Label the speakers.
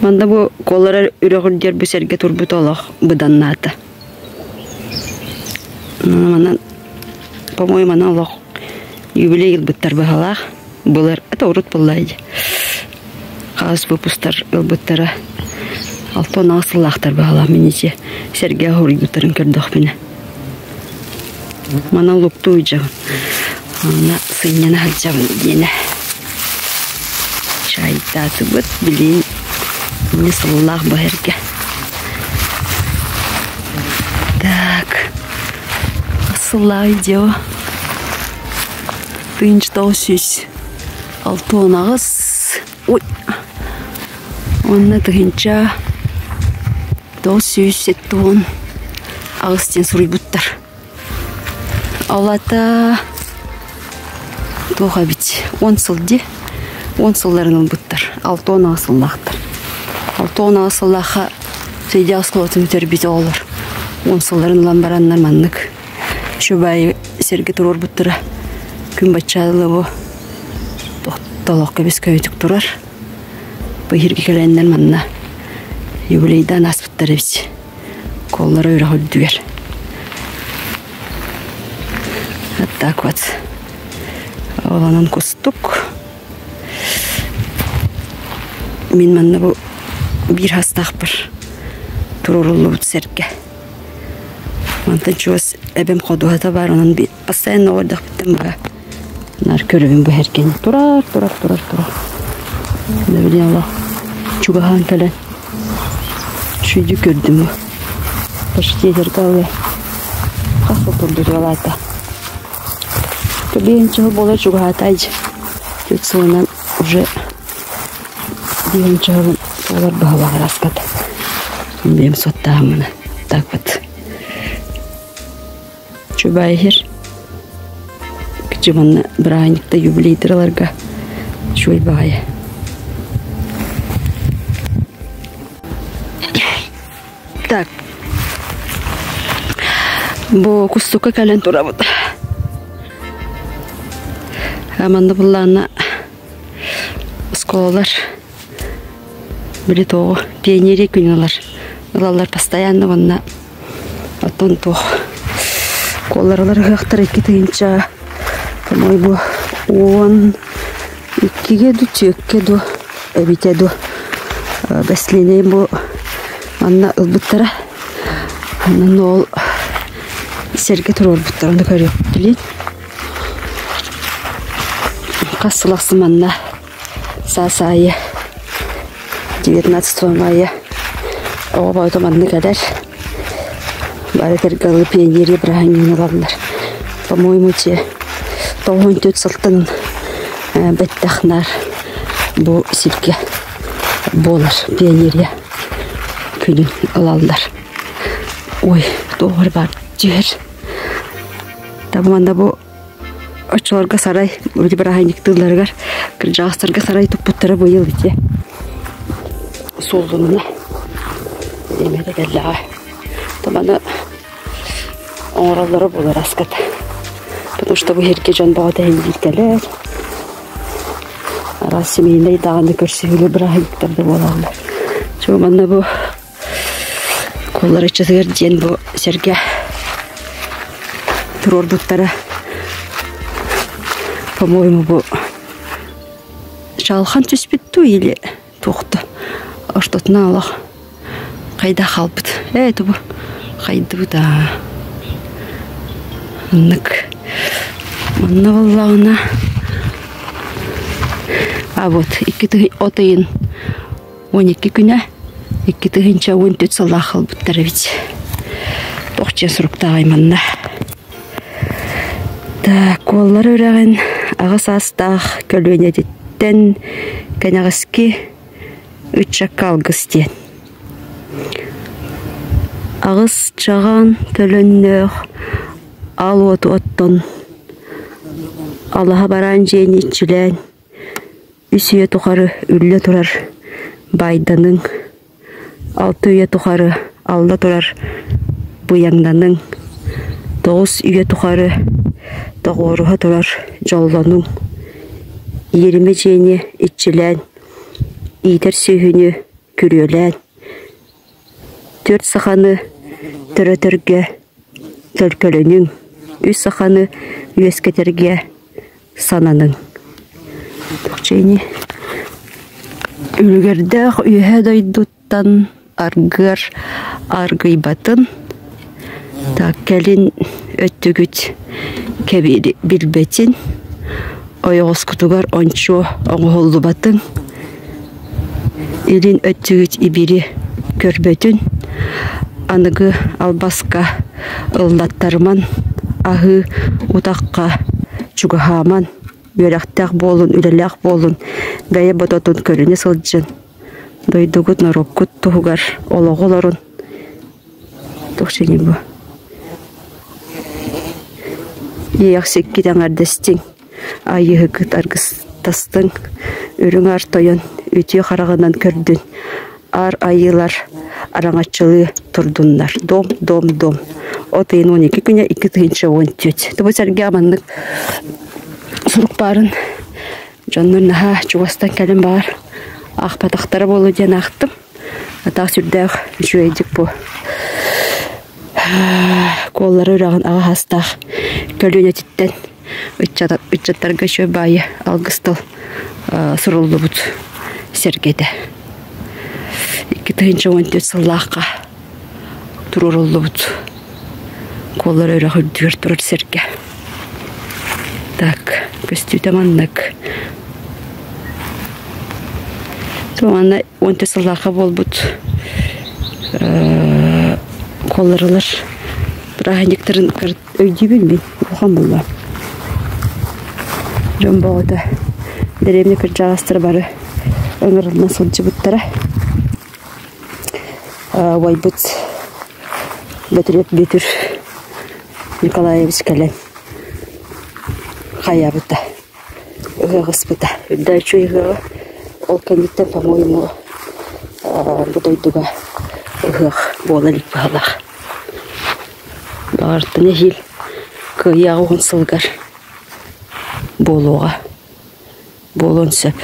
Speaker 1: Манна бу Куолара үрэх үрдүгэр бу сэргэ турбут олох быданнаата. Манан, по-моему, манан олох юбилей ылбыттар быһалаах. Былыр, это урут буолла дии. Хаас выпустар ылбыттара 68 сыллаахтар быһалаах мин ити сэргэ хоруйбуттарын көрдөхпүнэ. Манан луктуу дьабын. Онно сынньана сылдьабын диэнэ. Чайдаатыбыт, билин инньэ сыллаах бу эргэ. Так, сыллаах видео. 1968. Ой. Уонна 1978 диэн суруйбуттар. Ол аата туох эбит 10 сыл дии. 10 сылларын ылбыттар. 68 сыллаахтар. 68 сыллаахха Сыйдьа оскуолатын бүтэрбит оҕолор 10 сылларын ылан бараннар маннык үчүгэй сиргэ туруорбуттара. Күн баччаалла бу толох көбүс көбүтүк турар. Бу иһиргэ кэлэннэр манна юбилейдаан ааспыттар эбит. Коллара үрэх үрдүгэр. Вот так вот. Ол онон кустук. Мин манна бу биир хастаахпар туруоруллубут сэргэ. Мантан чугас эбэм ходуһата баар, онон постоянно оҕо эрдэхпиттэн бара наар көрөбүн бу эргэни. Турар, турар, турар, турар. Билигин олох чугаһаан кэлэн үчүгэйдик көрдүм бу. Почти этэргэ дылы хас сыл турбут ыалаата. Биэһинчи сыл буола чугаһаата Түөрт сылынан уже биэһинчи сылын буолар быһалаах араската. Бэйэм суоттааһыммына так вот. Чубай иһэр. Кичи манна бырааһынньыкта юбилейдыраларга үчүгэй баҕайы. Так. Бу кустукка кэлэн турабыт. Манна буллаана оскуолалар били тоҕо пионерия күнүн ылар ылаллар постоянно уонна оттон туох куоларалар ыһыахтар 2 тыһыынча по-моему 12-гэ ду түөккэ ду эбитэ ду бэстилиэнэй бу манна ылбыттара онон ол сэргэ туруорбуттар ону көрүөхпүт хас сыл ахсын манна саас аайы 19 мая оҕо баҕата манна кэлэр бары кэргэлы пионерия бырааһынньыгын ылаллар по-моему те 94 сылтан бэттэх наар бу сиргэ буолар пионерия күнүн ылаллар ой туох эрэ баар түһэр манна бу Оччолорго сарай вроде бырааһынньыктыылларыгар кырдьаҕастарга сарай туппуттара быйыл ити суоллунна эмэтэ кэллэҕэ то маны оҥороллоро буолар аската потому что бу иһиргэ дьон бөҕө тэһиндиир кэлэр араас семейнэй даҕаны көрсүһүүлэр бырааһынньыктар да буолаллар чуо манна бу Куоларыччытыгар диэн бу сэргэ туруорбуттара по-моему бу чаалхан түспүт дуу или туох да ортотунан олох хайда хаалбыт ээ бу хайдыбыт аа оннук манна буоллаҕына а вот икки от ыйын 12 күнэ 2014 сыллаах ылбыттар эбит. Туох дьиэ суруктааҕый манна? Так, Куоллар үрэҕин аҕа саастаах көлүөнэтиттэн кэнэҕэски ыччакка алгыс диэн. Аҕыс чаҕаан төлөннөөх аал уоту оттон алаһа бараан дьиэни иччилээн Үс үйэ тухары үллэ турар баайданыҥ, алта үйэ тухары алла турар быйаҥнаныҥ, 9 үйэ тухары тоҕуоруһа турар дьоллонуҥ. Иэримэ дьиэни иччилээн, иитэр сүөһүнү күрүөлээн, түөрт саханы төрөтөргө төлкөлөнүҥ, үс саханы үөскэтэргэ сананыҥ. Чэйни үлүгэрдээх үөһэ дойдуттан аргыар аргыйбатын, так кэлин өттүгүт кэбири билбэтин, ойоҕоскутугар ончуо оҥоһуллубатын, илин өттүгүт ибири көрбөтүн, аныгы албаска ыллаттарыман, аһыы утахха чугаһааман, үөрэхтээх буолун, үлэлээх буолун, бэйэ бодотун көрүнэ сылдьын, дойдугут, норуоккут туһугар олоҕу олорун. Туох бу? Иэхсиккит эҥэрдэстиҥ, айыыһыккыт аргыстастыҥ, үрүҥ аар тойон үтүө хараҕынан көрдүн, аар айыылар араҥаччылыы турдуннар. Дом, дом, дом. От ыйын 12 күнэ 2014. Тобу сэргэ маннык сурук баарын дьоннор наһаа чугастан кэлэн баар аахпатахтара буолуо диэн аахтым. Атаах сүрдээх үчүгэйдик бу Куоллары үрэҕин аҕа саастаах көлүөнэтиттэн ыччаттарга үчүгэй баайы алгыс тыл суруллубут сэргэтэ. 2014 сыллаахха туруоруллубут Куоллары үрэх үрдүгэр турар сэргэ. Так, көстүүтэ маннык. Манна 14 сыллаахха буолбут куолларылар бырааһынньыктарын өйдүүбүн мин улахан буолла. Дьон бөҕөтө дэриэбинэ кырдьаҕастара бары ыҥырыллан сылдьыбыттара. Убайбыт Бөтүрүөп Бүөтүр Николаевич кэлэн хайаабыта, ыһыах ыспыта. Үрдэ үчүгэй ыһыаҕа. Ол кэнниттэн, по-моему, бу дойдуга ыһыах буола илик быһыылаах. Баҕартан эһиил Кыайыы 80 сылыгар буолуоҕа, буолуон сөп.